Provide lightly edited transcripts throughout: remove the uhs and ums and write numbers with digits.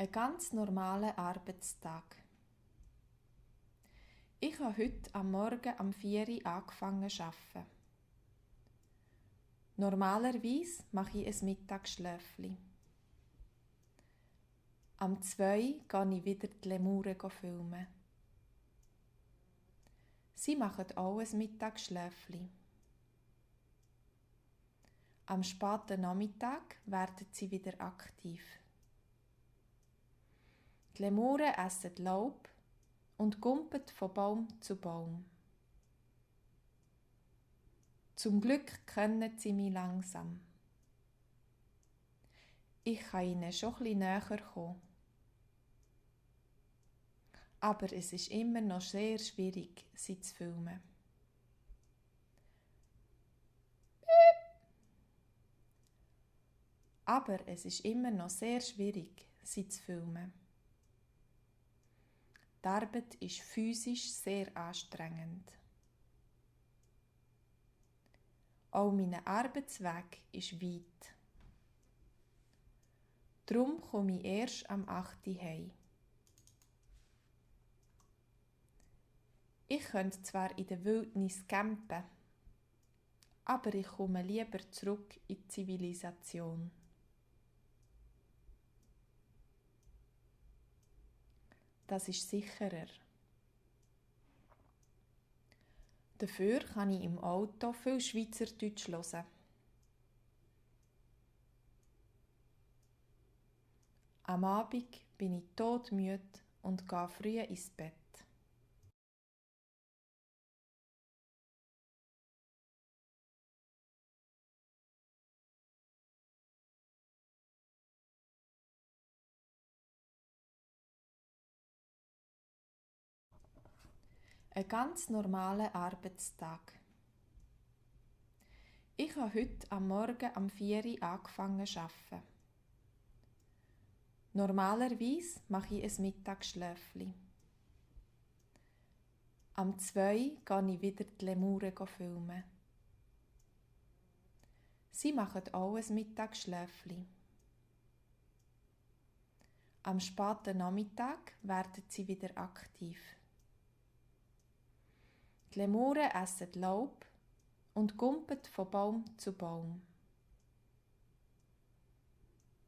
Ein ganz normaler Arbeitstag. Ich habe heute am Morgen um 4 Uhr angefangen zu arbeiten. Normalerweise mache ich ein Mittagsschläfchen. Am 2 Uhr gehe ich wieder die Lemuren filmen. Sie machen auch ein Mittagsschläfchen. Am späten Nachmittag werden sie wieder aktiv. Die Lemuren essen Laub und gumpen von Baum zu Baum. Zum Glück kennen sie mich langsam. Ich kann ihnen schon etwas näher kommen. Aber es ist immer noch sehr schwierig, sie zu filmen. Aber es ist immer noch sehr schwierig, sie zu filmen. Die Arbeit ist physisch sehr anstrengend. Auch mein Arbeitsweg ist weit. Darum komme ich erst am 8 Uhr heim. Ich könnte zwar in der Wildnis campen, aber ich komme lieber zurück in die Zivilisation. Das ist sicherer. Dafür kann ich im Auto viel Schweizerdeutsch hören. Am Abend bin ich todmüde und gehe früh ins Bett. Ein ganz normaler Arbeitstag. Ich habe heute am Morgen um 4 Uhr angefangen zu arbeiten. Normalerweise mache ich ein Mittagsschläfchen. Am 2 Uhr gehe ich wieder die Lemuren filmen. Sie machen auch ein Mittagsschläfchen. Am späten Nachmittag werden sie wieder aktiv. Die Lemuren essen Laub und gumpen von Baum zu Baum.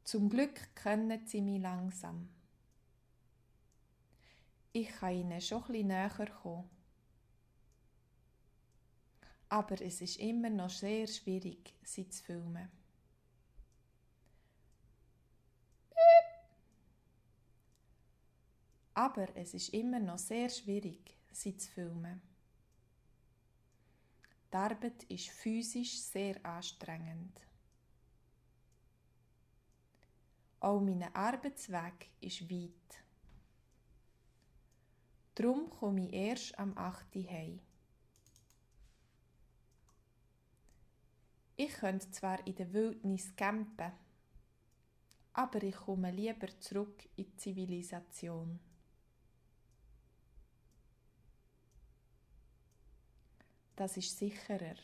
Zum Glück kennen sie mich langsam. Ich kann ihnen schon etwas näher kommen. Aber es ist immer noch sehr schwierig, sie zu filmen. Aber es ist immer noch sehr schwierig, sie zu filmen. Die Arbeit ist physisch sehr anstrengend. Auch mein Arbeitsweg ist weit. Darum komme ich erst am 8 Uhr heim. Ich könnte zwar in der Wildnis campen, aber ich komme lieber zurück in die Zivilisation. Das ist sicherer.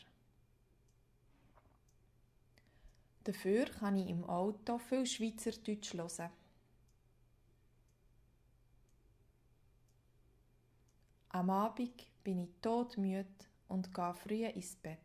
Dafür kann ich im Auto viel Schweizerdeutsch hören. Am Abend bin ich todmüde und gehe früh ins Bett.